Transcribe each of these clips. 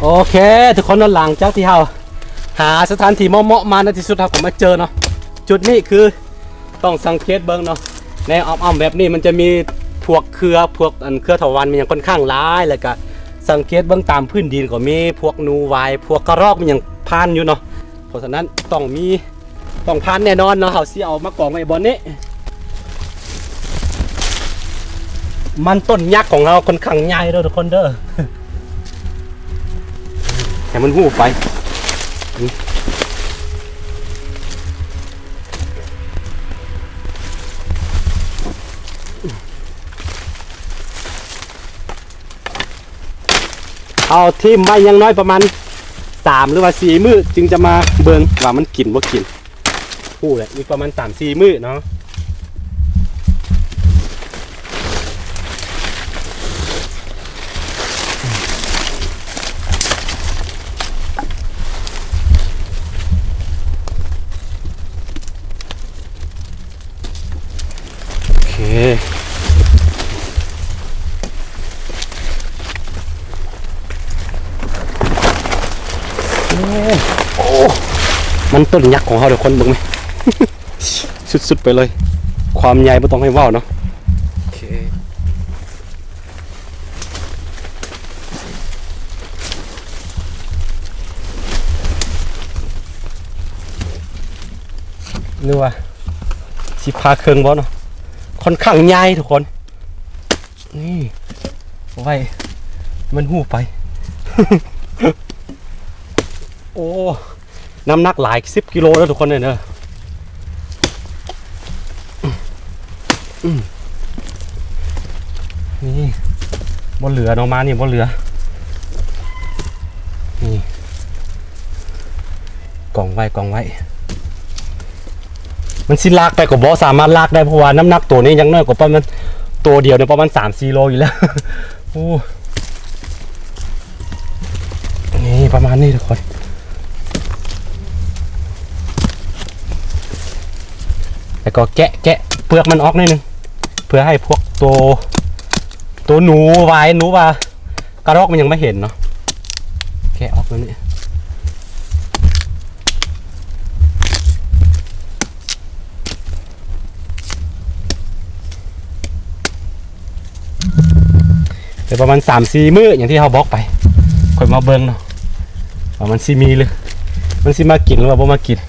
ໂອເຄທຸກຄົນເນາະ ຫຼັງຈາກທີ່ເຮົາຫາສະຖານທີ່ເໝາະໆມາ ໃນທີ່ສຸດເຮົາກໍມາເຈີເນາະ. ຈຸດນີ້ຄື ຕ້ອງສັງເກດເບິ່ງເນາະ ແນວອ້ອມໆແບບນີ້ ມັນຈະມີພວກເຄືອ ພວກອັນເຄືອຖາວານ ມີຫຍັງຂ້ອນຂ້າງຫຼາຍ ແລ້ວກະສັງເກດເບິ່ງຕາມພື້ນດິນກໍມີພວກໜູຫວາຍ ພວກກະຮອກ ມີຫຍັງຜ່ານຢູ່ເນາະ. ເພາະສະນັ້ນຕ້ອງມີ ຕ້ອງຜ່ານແນ່ນອນເນາະ. ເຮົາຊິເອົາມາກອງໄວ້ບ່ອນນີ້. ມັນຕົ້ນຍັກຂອງເຮົາຂ້ອນຂ້າງໃຫຍ່ເດີທຸກຄົນເດີ ໃຫ້ມັນຮູ້ໄປ. ເອົາຖິ້ມໄວ້ຢ່າງໜ້ອຍປະມານສາມ ຫຼືວ່າສີ່ມື້ ຈຶ່ງຈະມາເບິ່ງວ່າມັນກິນບໍ່ກິນ. ຮູ້ແຫຼະ ອີກປະມານສາມສີ່ມື້ເນາະ. ໂອເຄ ໂອ້ ມັນຕົ້ນຍັກຂອງເຮົາ ທຸກຄົນເບິ່ງແມະ ສຸດໆໄປເລີຍ ຄວາມໃຫຍ່ບໍ່ຕ້ອງໃຫ້ເວົ້າເນາະ. ໂອເຄ ຫຼືວ່າຊິຜ່າເຄິ່ງບໍ່ເນາະ ຂ້ອນຂ້າງໃຫຍ່ທຸກຄົນ. ນີ້ ເອົາໄວ້ມັນຮູ້ໄປ. ໂອ້ ນ້ຳໜັກຫຼາຍສິບກິໂລເດີທຸກຄົນເດີ. ນີ້ ບໍ່ເຫຼືອເນາະ ມານີ້ບໍ່ເຫຼືອ. ນີ້ ກອງໄວ້ ກອງໄວ້. ມັນຊິລາກໄປກໍບໍ່ສາມາດລາກໄດ້ ເພາະວ່ານ້ຳໜັກໂຕນີ້ຢ່າງໜ້ອຍກໍປະມານ ໂຕດຽວນີ້ປະມານສາມສີ່ໂລຢູ່ແລ້ວ. ໂອ້ ນີ້ປະມານນີ້ທຸກຄົນ. ແລ້ວກໍແກະ ແກະເປືອກມັນອອກໜ້ອຍໜຶ່ງ ເພື່ອໃຫ້ພວກໂຕ ໂຕໜູຫວາຍ ໜູວ່າ ກະຮອກມັນຍັງບໍ່ເຫັນເນາະ ແກະອອກແບບນີ້ ໄປປະມານສາມສີ່ມື້ ຢ່າງທີ່ເຮົາບອກໄປ ຄ່ອຍມາເບິ່ງເນາະ ວ່າມັນຊິມີ ຫຼື ມັນຊິມາກິນ ຫຼືວ່າບໍ່ມາກິນ.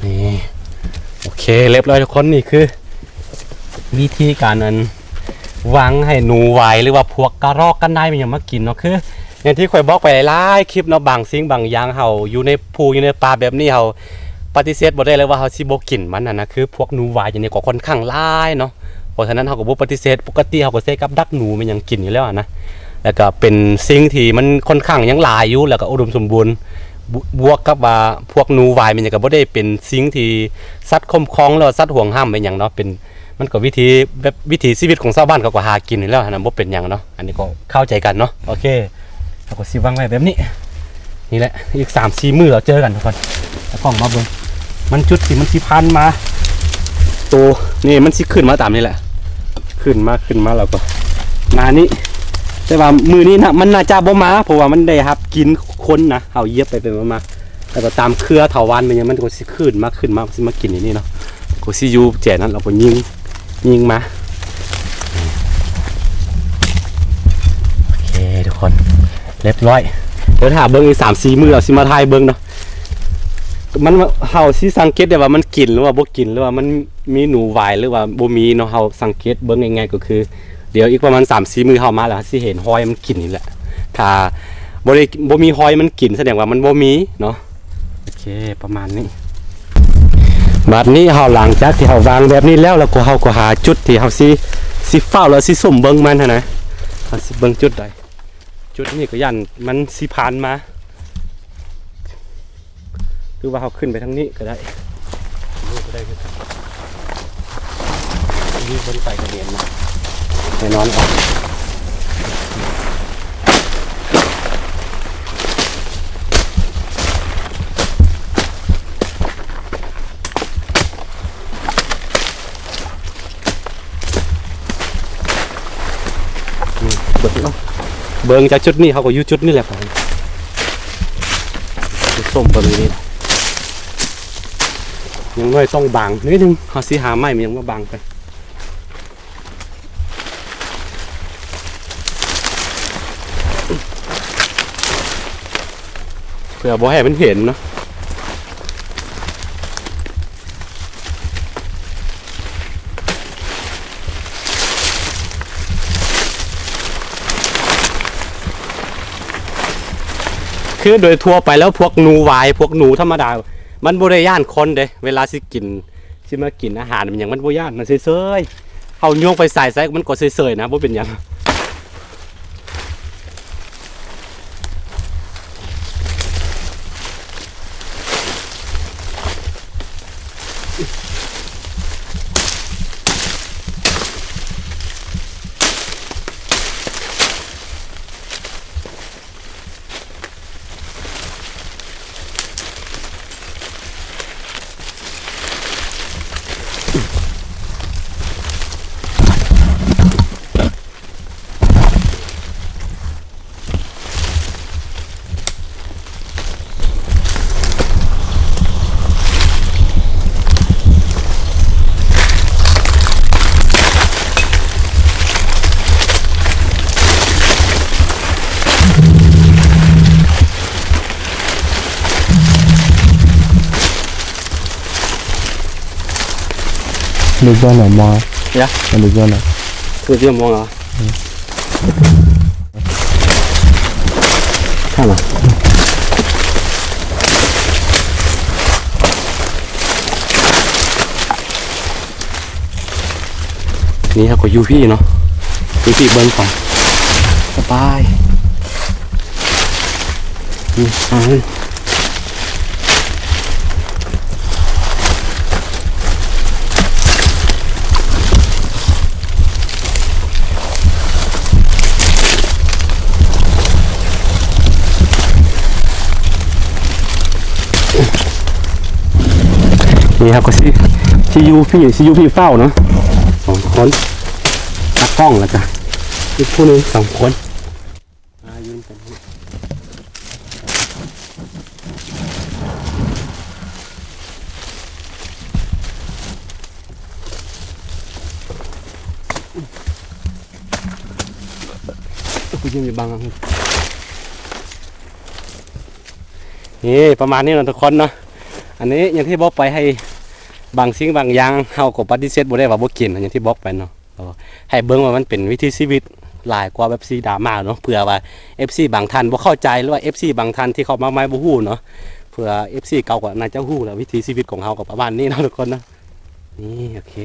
ນີ້ ໂອເຄ ຮຽບຮ້ອຍທຸກຄົນ. ນີ້ຄືວິທີການອັນ ວາງໃຫ້ໜູຫວາຍ ຫຼືວ່າພວກກະຮອກ ກະໄນ ມັນຫຍັງມາກິນເນາະ. ຄືຢ່າງທີ່ຂ້ອຍບອກໄປຫຼາຍໆຄລິບເນາະ ບາງສິ່ງບາງຢ່າງເຮົາຢູ່ໃນພູຢູ່ໃນປ່າແບບນີ້ ເຮົາປະຕິເສດບໍ່ໄດ້ເລີຍວ່າເຮົາຊິບໍ່ກິນມັນຫັ້ນນະ. ຄືພວກໜູຫວາຍຢ່າງນີ້ກໍຂ້ອນຂ້າງຫຼາຍເນາະ ເພາະສະນັ້ນເຮົາກໍບໍ່ປະຕິເສດ. ປົກກະຕິເຮົາກໍໃຊ້ກັບດັກໜູແມ່ນຫຍັງກິນຢູ່ແລ້ວຫັ້ນນະ ແລ້ວກໍເປັນສິ່ງທີ່ມັນຂ້ອນຂ້າງຍັງຫຼາຍຢູ່ ແລ້ວກໍອຸດົມສົມບູນ ບ- ບວກກັບວ່າພວກໜູຫວາຍແມ່ນຫຍັງກໍບໍ່ໄດ້ເປັນສິ່ງທີ່ສັດຄຸ້ມຄອງ ຫຼືວ່າສັດຫວງຫ້າມແມ່ນຫຍັງເນາະ ເປັນ ມັນກໍວິຖີ ແບບວິຖີຊີວິດຂອງຊາວບ້ານເຂົາກໍຫາກິນຢູ່ແລ້ວຫັ້ນນະ ບໍ່ເປັນຫຍັງເນາະ. ອັນນີ້ກໍເຂົ້າໃຈກັນເນາະ. ໂອເຄ ເຮົາກໍຊິວາງໄວ້ແບບນີ້ ນີ້ແຫຼະ ອີກສາມສີ່ມື້ເຮົາເຈີກັນທຸກຄົນ. ຕາກ້ອງມາເບິ່ງ ມັນຈຸດທີ່ມັນຊິຜ່ານມາ ໂຕນີ້ມັນຊິຂຶ້ນມາຕາມນີ້ແຫຼະ ຂຶ້ນມາ ຂຶ້ນມາແລ້ວກໍມານີ້ ແຕ່ວ່າມື້ນີ້ນະ ມັນໜ້າຈະບໍ່ມາ ເພາະວ່າມັນໄດ້ຮັບກິ່ນຄົນນະ ເຮົາຢຽບໄປໄປມາໆ ແລ້ວກໍຕາມເຄືອເຖົາວັນແມ່ນຫຍັງ ມັນກໍຊິຂຶ້ນມາ ຂຶ້ນມາ ມັນຊິມາກິນຢູ່ນີ້ເນາະ. ກໍຊິຢູ່ແຈນັ້ນ ແລ້ວກໍຍິງ ຍິງມາ. ໂອເຄທຸກຄົນ ຮຽບຮ້ອຍ. ດຽວຖ້າເບິ່ງອີກສາມສີ່ມື້ ເຮົາຊິມາຖ່າຍເບິ່ງເນາະ. ມັນ ເຮົາຊິສັງເກດໄດ້ວ່າມັນກິນ ຫຼືວ່າບໍ່ກິນ ຫຼືວ່າມັນມີໜູຫວາຍ ຫຼືວ່າບໍ່ມີເນາະ. ເຮົາສັງເກດເບິ່ງງ່າຍໆກໍຄື ດຽວອີກປະມານສາມສີ່ມື້ເຮົາມາແລ້ວ ເຮົາຊິເຫັນຮອຍມັນກິນນີ້ແຫຼະ. ຖ້າບໍ່ໄດ້ ບໍ່ມີຮອຍມັນກິນ ສະແດງວ່າມັນບໍ່ມີເນາະ. ໂອເຄ ປະມານນີ້. ບາດນີ້ເຮົາ ຫຼັງຈາກທີ່ເຮົາວາງແບບນີ້ແລ້ວ ແລ້ວກໍເຮົາກໍຫາຈຸດທີ່ເຮົາຊິ ຊິເຝົ້າ ແລ້ວຊິສຸ່ມເບິ່ງມັນຫັ້ນນະ. ເຮົາຊິເບິ່ງຈຸດໃດ? ຈຸດນີ້ກໍຢ້ານມັນຊິຜ່ານມາ ຫຼືວ່າເຮົາຂຶ້ນໄປທາງນີ້ກໍໄດ້ ນີ້ກໍໄດ້ຄືກັນ. ນີ້ເບິ່ງໄປກໍເຫັນນະ ແນ່ນອນ. ໂອເຄ ເບິ່ງຈາກຈຸດນີ້ ເຮົາກໍຢູ່ຈຸດນີ້ແຫຼະ ໄປຊົມເບິ່ງຢູ່ນີ້ ຢ່າງໜ້ອຍຕ້ອງບັງໜ້ອຍໜຶ່ງ ເຮົາຊິຫາໄມ້ມັນຫຍັງມາບັງໄປ ເພື່ອບໍ່ໃຫ້ມັນເຫັນເນາະ. ຄືໂດຍທົ່ວໄປແລ້ວ ພວກໜູຫວາຍ ພວກໜູທຳມະດາ ມັນບໍ່ໄດ້ຢ້ານຄົນເດ້ ເວລາຊິກິນ ຊິມາກິນອາຫານມັນຫຍັງ ມັນບໍ່ຢ້ານ ມັນເຊີຍໆ ເຮົາໂຍງໄຟສາຍໃສ່ ມັນກໍເຊີຍໆນະ ບໍ່ເປັນຫຍັງ. Ini gua nggak mau. Ya? Ini gua nggak. Terus dia mau nggak? Hmm. Sama. ນີ້ເຮົາກໍຢູ່ພີ້ເນາະ ຢູ່ພີ້ເບິ່ງໄປ ສະບາຍ ນີ້ ອ່າ ນີ້ເຮົາກໍຊິ ຊິຢູ່ພີ້ ຊິຢູ່ພີ້ເຝົ້າເນາະ ສອງຄົນ ຕາກ້ອງ ແລ້ວກະອີກຜູ້ໜຶ່ງ ສອງຄົນ ອ່າ ຢືນກັນ ນີ້ປະມານນີ້ເນາະທຸກຄົນເນາະ ອັນນີ້ຢ່າງທີ່ບອກໄປ ໃຫ້ບາງສິ່ງບາງຢ່າງເຮົາກໍປະຕິເສດບໍ່ໄດ້ວ່າບໍ່ກິນ ຢ່າງທີ່ບອກໄປເນາະ ໃຫ້ເບິ່ງວ່າມັນເປັນວິຖີຊີວິດຫຼາຍກວ່າແບບຊີດຣາມາເນາະ ເພື່ອວ່າເອັຟຊີບາງທ່ານບໍ່ເຂົ້າໃຈ ຫຼືວ່າເອັຟຊີບາງທ່ານທີ່ເຂົ້າມາໃໝ່ບໍ່ຮູ້ເນາະ ເພື່ອເອັຟຊີເກົ່າກໍໜ້າຈະຮູ້ແລ້ວ ວິຖີຊີວິດຂອງເຮົາກໍປະມານນີ້ເນາະທຸກຄົນເນາະ ນີ້ ໂອເຄ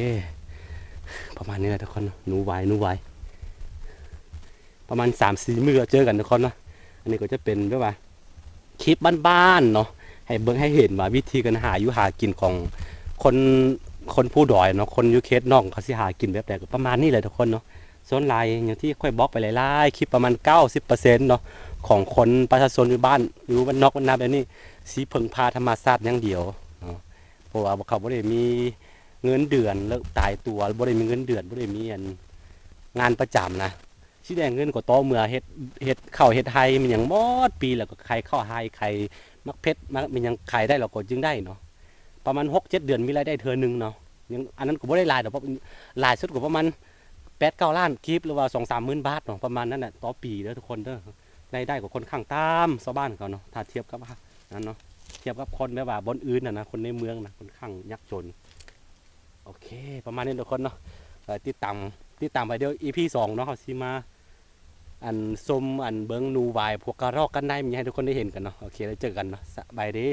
ປະມານນີ້ແຫຼະທຸກຄົນເນາະ ໜູຫວາຍ ໜູຫວາຍ ປະມານສາມສີ່ມື້ເຈີກັນທຸກຄົນເນາະ ອັນນີ້ກໍຈະເປັນແບບວ່າ ຄລິບບ້ານໆເນາະ ໃຫ້ເບິ່ງໃຫ້ເຫັນວ່າວິທີການຫາຢູ່ຫາກິນຂອງຄົນ ຄົນພູດອຍເນາະ ຄົນຢູ່ເຂດນອກເຂົາຊິຫາກິນແບບໃດ ກໍປະມານນີ້ແຫຼະທຸກຄົນເນາະ ສ່ວນຫຼາຍຢ່າງທີ່ຂ້ອຍບອກໄປຫຼາຍໆຄລິບ ປະມານເກົ້າສິບເປີເຊັນເນາະ ຂອງຄົນປະຊາຊົນຢູ່ບ້ານ ຢູ່ບ້ານນອກບ້ານນາແບບນີ້ ຊິເພິ່ງພາທຳມະຊາດຢ່າງດຽວເນາະ ເພາະວ່າພວກເຂົາບໍ່ໄດ້ມີເງິນເດືອນ ແລະ ຕາຍຕົວ ບໍ່ໄດ້ມີເງິນເດືອນ ບໍ່ໄດ້ມີອັນ ງານປະຈຳນະ ຊິໄດ້ເງິນກໍຕໍ່ເມື່ອເຮັດ ເຮັດເຂົ້າເຮັດໄຮ່ແມ່ນຫຍັງໝົດປີ ແລ້ວກໍໄຂ່ເຂົ້າໄຮ່ ໄຂ່ໝາກເຜັດ ໝາກແມ່ນຫຍັງຂາຍໄດ້ ແລ້ວກໍຈຶ່ງໄດ້ເນາະ ປະມານຫົກເຈັດເດືອນມີລາຍໄດ້ເທື່ອໜຶ່ງເນາະ ຍັງ ອັນນັ້ນກໍບໍ່ໄດ້ຫຼາຍດອກ ເພາະຫຼາຍສຸດກໍປະມານແປດເກົ້າລ້ານກີບ ຫຼືວ່າສອງສາມໝື່ນບາດເນາະ ປະມານນັ້ນແຫຼະ ຕໍ່ປີເດີທຸກຄົນເດີ ລາຍໄດ້ກໍຄ່ອນຂ້າງຕ່ຳຊາວບ້ານເຂົາເນາະ ຖ້າທຽບກັບ ນັ້ນເນາະ ທຽບກັບຄົນແບບວ່າບ່ອນອື່ນນະ ຄົນໃນເມືອງນະ ຄ່ອນຂ້າງຍາກຈົນ. ໂອເຄ ປະມານນີ້ທຸກຄົນເນາະ ເອີ ຕິດຕາມ ຕິດຕາມໄວ້ ດຽວອີພີສອງເນາະ ເຮົາຊິມາ ອັນ ຊົມ ອັນ ເບິ່ງໜູຫວາຍ ພວກກະຮອກ ກັນໄດ້ ມີໃຫ້ທຸກຄົນໄດ້ເຫັນກັນເນາະ ໂອເຄ ແລ້ວເຈີກັນເນາະ ສະບາຍດີ.